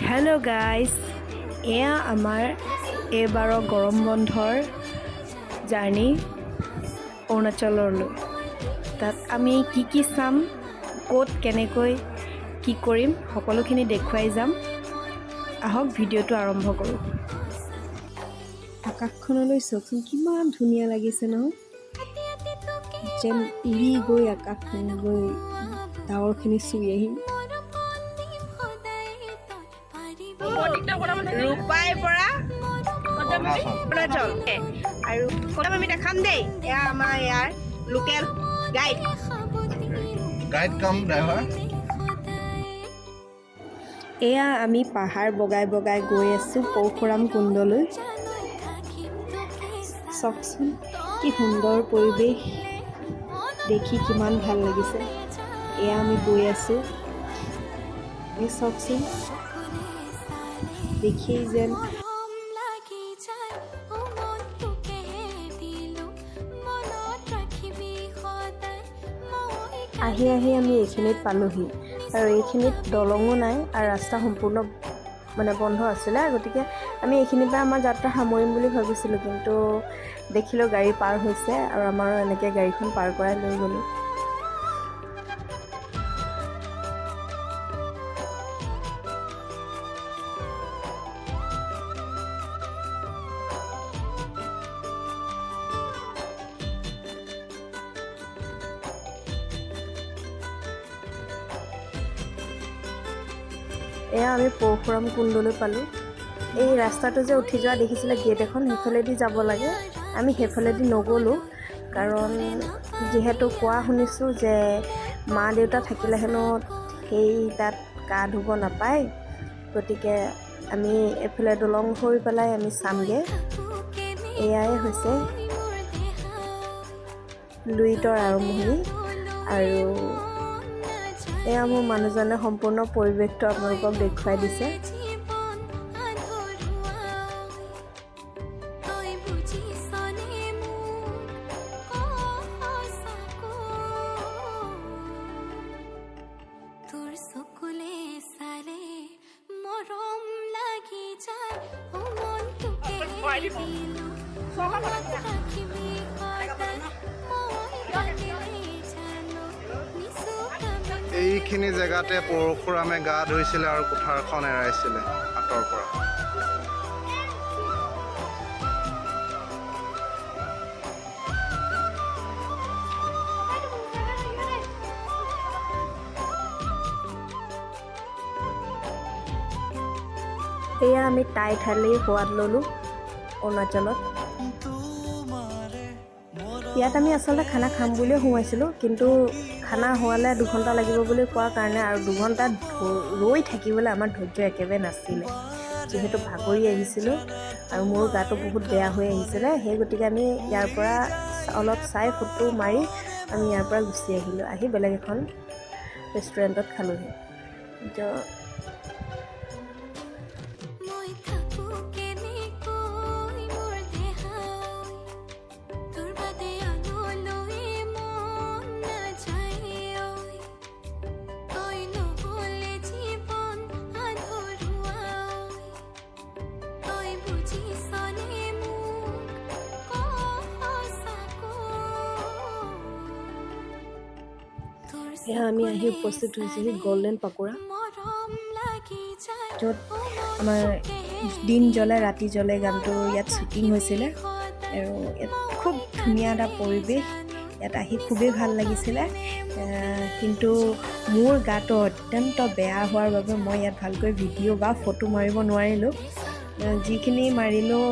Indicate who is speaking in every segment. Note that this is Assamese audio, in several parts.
Speaker 1: হেল্ল' গাইজ, এয়া আমাৰ এইবাৰৰ গৰম বন্ধৰ জাৰ্ণি অৰুণাচললৈ। তাত আমি কি কি চাম, ক'ত কেনেকৈ কি কৰিম, সকলোখিনি দেখুৱাই যাম। আহক, ভিডিঅ'টো আৰম্ভ কৰোঁ। আকাশখনলৈ চাওকচোন, কিমান ধুনীয়া লাগিছে নহয়? যেন উৰি গৈ আকাশখন গৈ ডাৱৰখিনি চুই আহিম। ৰূপাইৰ পৰা অৰুণাচল আৰু আমি দেখাম দেই। এয়া আমাৰ ইয়াৰ local guide.
Speaker 2: Guide cum driver.
Speaker 1: এয়া আমি পাহাৰ বগাই বগাই গৈ আছোঁ পৰশুৰাম কুণ্ডলৈ। চাওকচোন, কি সুন্দৰ পৰিৱেশ, দেখি কিমান ভাল লাগিছে। এয়া আমি গৈ আছোঁ। এই চাওকচোন, দেখিয়েই যেন
Speaker 3: লাগি যায় অ মন, তোকেহে দিলো, মনত ৰাখিবি সদায় মই।
Speaker 1: আহি আহি আমি এইখিনিত পালোহি আৰু এইখিনিত দলঙো নাই আৰু ৰাস্তা সম্পূৰ্ণ মানে বন্ধ আছিলে। গতিকে আমি এইখিনিৰ পৰা আমাৰ যাত্ৰা সামৰিম বুলি ভাবিছিলোঁ, কিন্তু দেখিলোঁ গাড়ী পাৰ হৈছে আৰু আমাৰো এনেকৈ গাড়ীখন পাৰ কৰাই লৈ গ'লোঁ। এয়া আমি পৰশুৰাম কুণ্ডলৈ পালোঁ। এই ৰাস্তাটো যে উঠি যোৱা দেখিছিলে গেট এখন, সেইফালেদি যাব লাগে। আমি সেইফালেদি নগ'লোঁ, কাৰণ যিহেতু কোৱা শুনিছোঁ যে মা দেউতা থাকিলে হেনো সেই তাত গা ধুব নাপায়। গতিকে আমি এইফালে দলং হৈ পেলাই আমি চামগৈ। এয়াই হৈছে লুইতৰ আৰম্ভণি আৰু এয়া মোৰ মানুহজনে সম্পূৰ্ণ পৰিৱেশটো আপোনালোকক দেখুৱাই দিছে।
Speaker 3: জীৱন আধৰুৱা, তই বুজিছনে মোক, ক সঁচাকৈ? তোৰ চকুলে চালে মৰম লাগি যায় অ মন, তোকে দিলো, মনত ৰাখিবি সদায় মই কান্দিলে জানো নিচুকামি।
Speaker 2: এইখিনি জেগাতে পৰশুৰামে গা ধুইছিলে আৰু কুঠাৰখন এৰাইছিলে হাতৰ পৰা।
Speaker 1: এয়া আমি টাই থালি সোৱাদ ল'লোঁ অৰুণাচলত। ইয়াত আমি আচলতে খানা খাম বুলিয়ে সোমাইছিলোঁ, কিন্তু খানা হোৱালে 2 ঘণ্টা লাগিব বুলি কোৱাৰ কাৰণে আৰু 2 ঘণ্টা ৰৈ থাকিবলৈ আমাৰ ধৈৰ্য একেবাৰে নাছিলে, যিহেতু ভাগৰি আহিছিলোঁ আৰু মোৰ গাটো বহুত বেয়া হৈ আহিছিলে। সেই গতিকে আমি ইয়াৰ পৰা অলপ চাই ফটো মাৰি আমি ইয়াৰ পৰা গুচি আহিলোঁ। আহি বেলেগ এখন ৰেষ্টুৰেণ্টত খালোঁহি। তো
Speaker 3: মই থাকো কেনেকৈ মোৰ দেহা, তোৰ বাদে আনলৈ মন নাযায় ঐ। তই নহ'লে জীৱন আধৰুৱা ঐ। তই বুজিছনে মোক, ক সঁচাকৈ? তোৰ
Speaker 1: এয়া আমি আহি উপস্থিত হৈছোহি গল্ডেন পাকোৰা,
Speaker 3: মৰম লাগি যায়।
Speaker 1: য'ত আমাৰ "দিন জ্বলে ৰাতি জ্বলে" গানটো ইয়াত শ্বুটিং হৈছিলে। আৰু ইয়াত খুব ধুনীয়া এটা পৰিৱেশ, ইয়াত আহি খুবেই ভাল লাগিছিলে। কিন্তু মোৰ গাটো অত্যন্ত বেয়া হোৱাৰ বাবে মই ইয়াত ভালকৈ ভিডিঅ' বা ফটো মাৰিব নোৱাৰিলোঁ। যিখিনি মাৰিলোঁ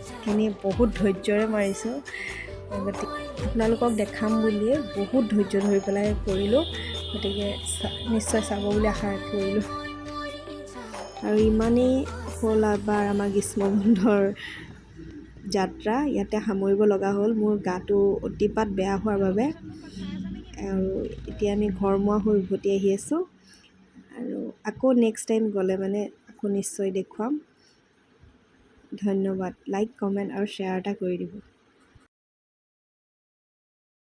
Speaker 1: সেইখিনি বহুত ধৈৰ্যৰে মাৰিছোঁ। গতিকে আপোনালোকক দেখাম বুলিয়ে বহুত ধৈৰ্য ধৰি পেলাই কৰিলোঁ। গতিকে নিশ্চয় চাব বুলি আশা কৰিলোঁ। আৰু ইমানেই হ'ল, এবাৰ আমাৰ গ্ৰীষ্ম বন্ধৰ যাত্ৰা ইয়াতে সামৰিব লগা হ'ল মোৰ গাটো অতিপাত বেয়া হোৱাৰ বাবে। আৰু এতিয়া আমি ঘৰমুৱা হৈ উভতি আহি আছোঁ আৰু আকৌ নেক্সট টাইম গ'লে মানে আকৌ নিশ্চয় দেখুৱাম। ধন্যবাদ। লাইক, কমেণ্ট আৰু শ্বেয়াৰ এটা কৰি দিব।